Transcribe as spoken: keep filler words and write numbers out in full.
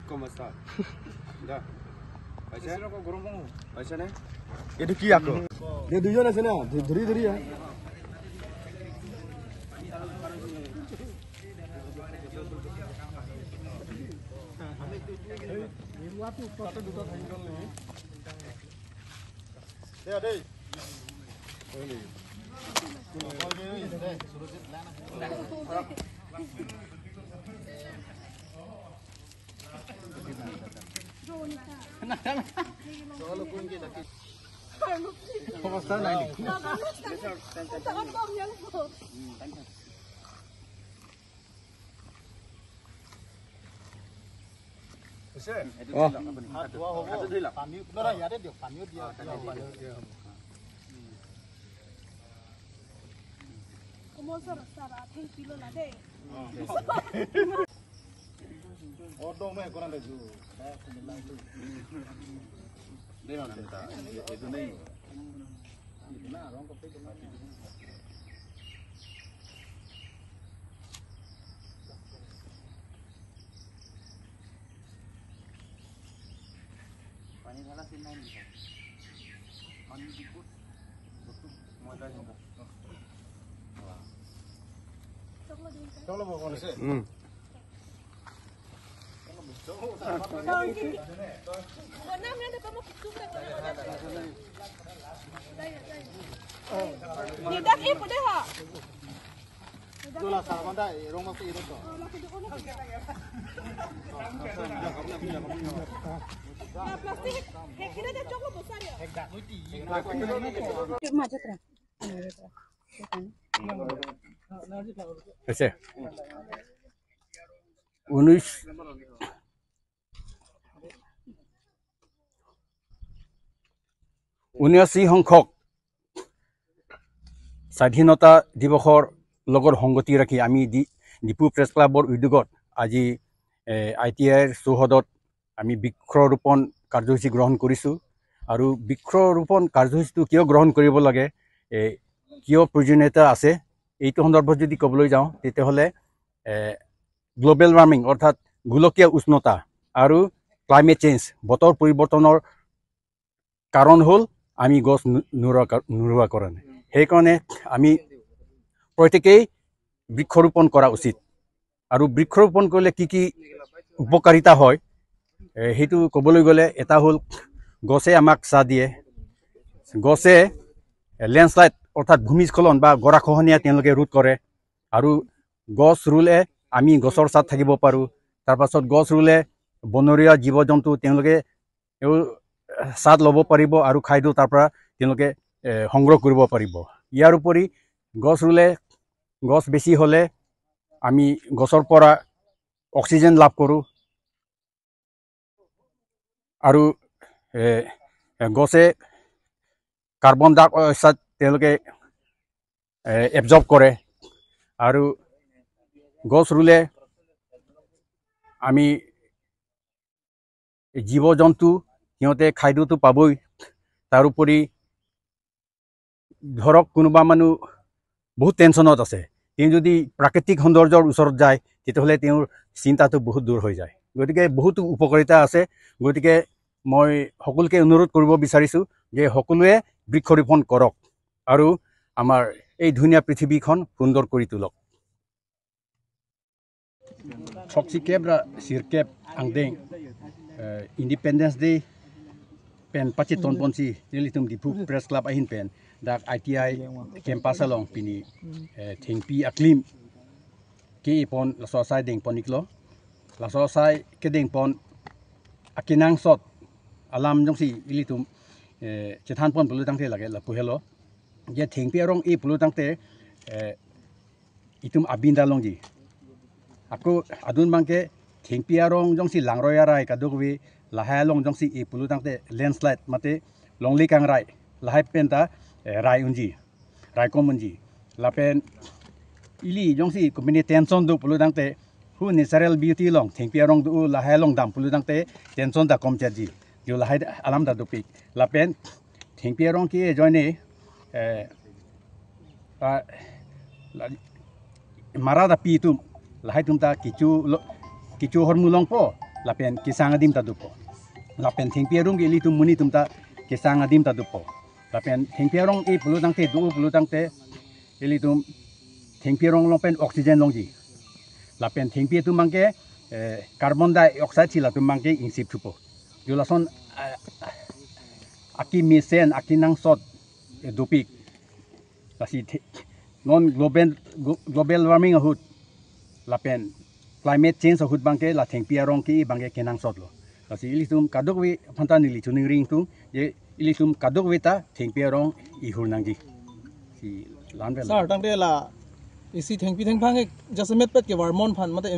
কম আছে। দা। পাইছে? পাইছে নে? এইটো কি আকৌ? এই দুজন আছে না? ধ-, ধৰি ধৰি আহ। অ। হাত ধোৱা হ'ব। পানী, নহয়, ইয়াতে দিয়ক, পানীও দিয়া, দিয়া হ'ব। কোমল চাৰ, চাৰ, আঠেং কিলো লাগে। অ, দম হে কৰা দে, জু। দে, না, না, না, এইটো নেই। पानी वाला सीन नहीं मिलता। पानी बिल्कुल, बिल्कुल मजा नहीं आता। चलो, वो कौन से? हम्म। Nidak e pude ha. Dola sa banda, eh, rong masuk itu tuh. Na plastik, he kira dia coklo besar ya. Macet ya? Macet ya? Ese. Unis, ঊনআশী সংখ্যক স্বাধীনতা দিৱসৰ লগত সংগতি ৰাখি আমি ডি-, ডিফু প্ৰেছ ক্লাবৰ উদ্যোগত আজি, এ, আই টি আইৰ চৌহদত আমি বৃক্ষৰোপণ কাৰ্যসূচী গ্ৰহণ কৰিছোঁ। আৰু বৃক্ষৰোপণ কাৰ্যসূচীটো কিয় গ্ৰহণ কৰিব লাগে, এ, কিয় প্ৰয়োজনীয়তা আছে, এইটো সন্দৰ্ভত যদি ক'বলৈ যাওঁ, তেতিয়াহ'লে, এ, গ্ল'বেল ৱাৰ্মিং অৰ্থাৎ গোলকীয় উষ্ণতা আৰু ক্লাইমেট চেঞ্জ, বতৰ পৰিৱৰ্তনৰ কাৰণ হ'ল আমি গছ নু-, নুৰোৱা কা-, নুৰোৱা কাৰণে। সেইকাৰণে আমি প্ৰত্যেকেই বৃক্ষৰোপণ কৰা উচিত। আৰু বৃক্ষৰোপণ কৰিলে কি কি উপকাৰিতা হয়, এ, সেইটো ক'বলৈ গ'লে এটা হ'ল গছে আমাক ছাঁ দিয়ে, গছে লেণ্ডশ্লাইড অৰ্থাৎ ভূমিস্খলন বা গৰাখহনীয়া তেওঁলোকে ৰোধ কৰে। আৰু গছ ৰুলে আমি গছৰ ছাঁত থাকিব পাৰোঁ। তাৰপাছত গছ ৰুলে বনৰীয়া জীৱ জন্তু তেওঁলোকে ছাঁত ল'ব পাৰিব আৰু খাদ্য তাৰ পৰা তেওঁলোকে, এ, সংগ্ৰহ কৰিব পাৰিব। ইয়াৰ উপৰি গছ ৰুলে, গছ বেছি হ'লে আমি গছৰ পৰা অক্সিজেন লাভ কৰোঁ। আৰু, এ, এ, গছে কাৰ্বন ডাই অক্সাইড তেওঁলোকে, এ, এবজৰ্ব কৰে। আৰু গছ ৰুলে আমি জীৱ জন্তু সিহঁতে খাদ্যটো পাবই। তাৰোপৰি ধৰক কোনোবা মানুহ বহুত টেনশ্যনত আছে, তেওঁ যদি প্ৰাকৃতিক সৌন্দৰ্যৰ ওচৰত যায়, তেতিয়াহ'লে তেওঁৰ চিন্তাটো বহুত দূৰ হৈ যায়। গতিকে বহুতো উপকাৰিতা আছে। গতিকে মই সকলোকে অনুৰোধ কৰিব বিচাৰিছোঁ যে সকলোৱে বৃক্ষৰোপণ কৰক আৰু আমাৰ এই ধুনীয়া পৃথিৱীখন সুন্দৰ কৰি তোলক। Throksi kep ra sirkep angdeng, eh, Independence Day pen pachiton ponsi nelitum Diphu Press Club ahin pen dak I T I campus along pini, eh, thengpi aklim ke-e pon laso asai deng pon iklo. Laso asai kedeng pon akenangsot alam jongsi ilitum, eh, chethan pon pulo tangte lake lapu helo. Je thengpi arong e pulo tangte, eh, itum abinda longji. Ako adun bangke thengpi arong jongsi langroi arai kadokave lahai along jongsi e pulo tangte landslide mate longle kangrai lahai penta, eh, rai unji, raikom unji. Lapen ili jongsi komine tension do pulo tangte hu natural beauty along thengpi arong do lahai along dam pulo tangte tension ta kom chatji. Jo lahai alam ta dopik. Lapen thengpi arong ke ajoine, eh, ta la, mara ta pi atum, lahai atum ta kecho lo, kecho ahormu longpo. lapen kesang adim ta dopo. Lapen thengpi arong ke ilitum monit atum ta kesang adim ta dopo. Lapen thengpi arong e pulo tangte, do pulo tangte, ilitum thengpi arong along pen oxygen longji. Lapen thengpi atum abangke, eh, carbon dioxide si latum abangke ingsip thupo. Jo lason, eh, akemesen, akenangsot, eh, dopik. Lasi the-, non global, glo-, global warming ahut, lapen climate change ahut abangke la thengpi arong ke abangke kenangsotlo. Lasi ilitum kadokave aphanta neli choningri ingtung, je ilitum kadokave ta thengpi arong ihur nangji. Si lan vel. Sir, tangte la isi thengpi thengphang ke jasemet pet ke varmon aphan mate